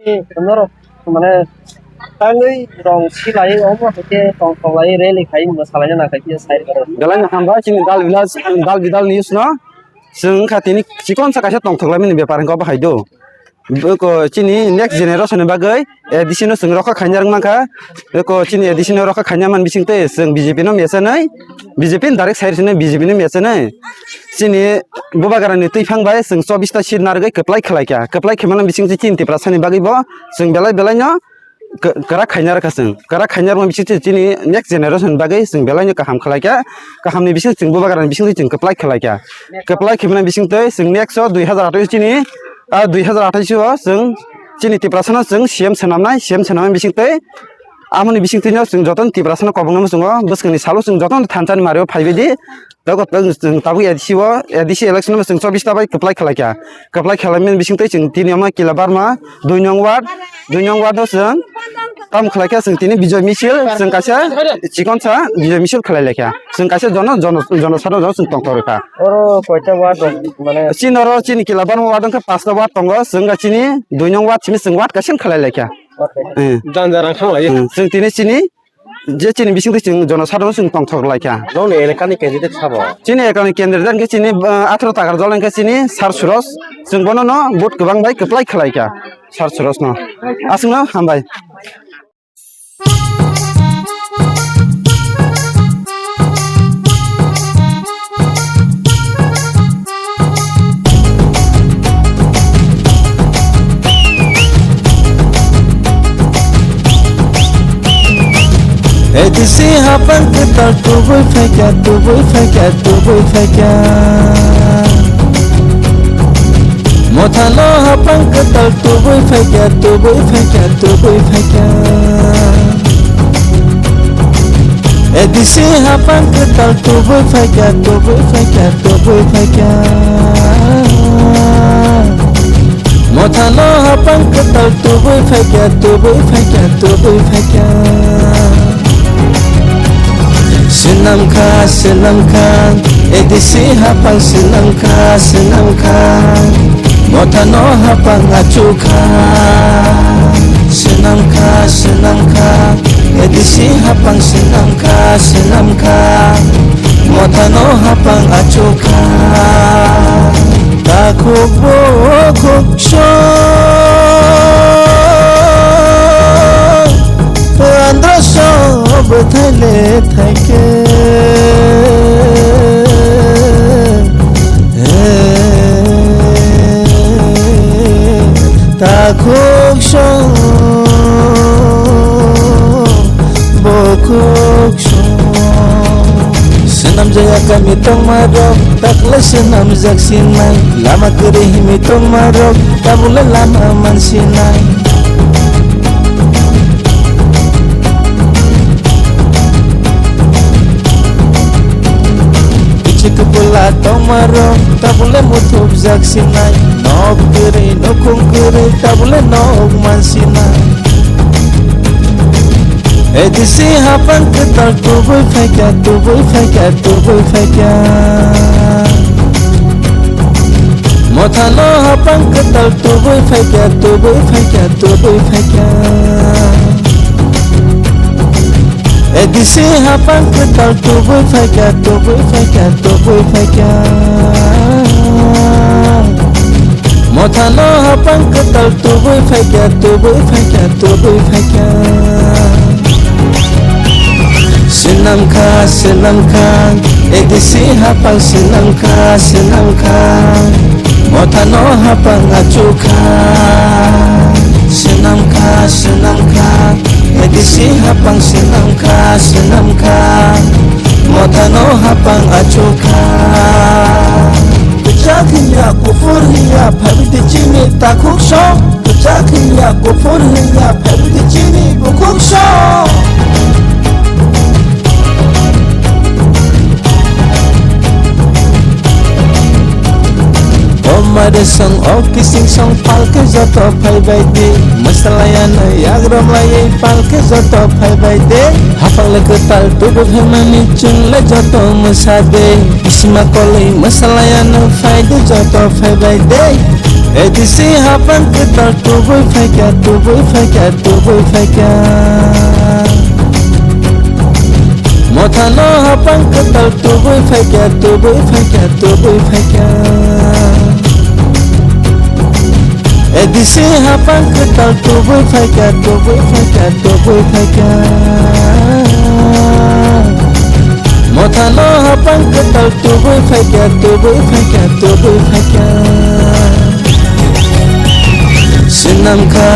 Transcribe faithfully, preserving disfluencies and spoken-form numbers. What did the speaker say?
Norok mane tangwi rong silai omo hwnkhe tongthok lai rally khai masa laina nang khai khe sai rwkha. Belai no hambai chini Dal Village, Dal Vidal News no. Chwng wngkha tini chikon sa kaisa tongthok laimani bepar hwnkhe obo hai do. Beko chini next generation ni bagwi A D C no chwng rokha khaina rwk mankha. Beko chini A D C no rokha khaina man bising tei chwng B J P no mechenai, B J P ni direct side sini B J P no mechenai. Chini Bubagrani twiphang bai chwng chobbish ta seat narwgwi kwplai khlaikha. Kwplai khaimani bising chini Tiprasa ni bagwi bo chwng belai belai no kwrak khaina rwkha chwng. Kwrak khaina rwkha bising chini next generation bagwi chwng belai no kaham khlaikha. Kaham ni bising chwng Bubagrani bising chwng kwplai khlaikha. Kwplai khaimani bising tei chwng next o dui hazar athais chini, ah, dui hazar athais o chwng chini Tiprasa no chwng C M swnamnai, C M swnamnai bising tei amoni bising twi no chwng jotono Tiprasa no kobongma chwngo. Bwskangni salo chwng jotono thansa ni mario phaibai di. Dogo chwng tabuk A D C o, A D C election o chwng chobbish ta bai kwplai khlaikha. Kwplai khlaimani bising twi chwng tini omo Kila Barma, dui nong ward, dui nong ward o chwng tam khlaikha chwng tini Bijoy Misil, chwng kaisa chikon sa Bijoy Misil khlai laikha. Chwng kaisa jono, jono, jono sado jono chwng tongthok rwkha. Oro koita ward rok mane? Chini oro chini Kila Barma ward wngkha pasta ward tongo, chwng ga chini dui nong ward simi chwng ward kaisa khlai laikha. Ward kaisa. Eh. Janja rang thang lai. Hmm, chwng tini chini je chini bising twi chwng jono sado chwng tongthok laikha. Nokni elekani candidate sabo? Chini elekani candidate hwnkhe chini, ah, atharo takar dol hwnkhe chini Sir Suros. Chwng bono no vote kwbang bai kwplai khlaikha Sir Suros no. Aswkno hambai. A D C hapang kwtal tubui phaikya, tubui phaikya, tubui phaikya. Mothano hapang kwtal tubui phaikya, tubui phaikya, tubui phaikya. A D C hapang kwtal tubui phaikya, tubui phaikya, tubui phaikya. Mothano hapang kwtal tubui phaikya, tubui phaikya, tubui phaikya. Swnamkha, swnamkha, A D C hapang swnamkha, swnamkha. Mothano hapang achukha. Swnamkha, swnamkha, A D C hapang swnamkha, swnamkha. Mothano hapang achukha. Takhuk bukhuk song, andro song bwthai le thaikhe. Takhuk song, bukhuk song. Swnamjak kami tongma rok, taklai swnamjak sinai. Lama kwrwi himwi tongma rok, tabukle lama mansinai. Bichik bwla tongma rok, tabukle muthubjak sinai. Nok kwrwi, nukhung kwrwi, tabukle nok mansinai. A D C hapang kwtal tubui phaikha, tubui phaikha, tubui phaikha. Mothano hapang kwtal tubui phaikha, tubui phaikha, tubui phaikha. A D C hapang kwtal tubui phaikha, tubui phaikha, tubui phaikha. Mothano hapang kwtal tubui phaikha, tubui phaikha, tubui phaikha. Swnamkha, swnamkha, A D C hapang swnamkha, swnamkha. Mothano hapang achukha. Swnamkha, swnamkha, A D C hapang swnamkha, swnamkha. Mothano hapang achukha. Kwchak hinya, kuphur hinya, phabidi chini takhuk song. Kwchak hinya, kuphur hinya, phabidi chini bukhuk song. O mare song, o kising song, palke joto phaibai di. Mwsalaiyano yagram laiwi palke joto phaibai di. Hapang le kwtal tubu phaimani chwng le joto mwsa di. Bisima kolwi mwsalaiyano phai di joto phaibai di. A D C hapang kwtal tubui phaikha, tubui phaikha, tubui phaikha. Mothano hapang kwtal tubui phaikha, tubui phaikha, tubui phaikha. A D C hapang kwtal tubui phaikha, tubui phaikha, tubui phaikha. Mothano hapang kwtal tubui phaikha, tubui phaikha, tubui phaikha. Swnam kha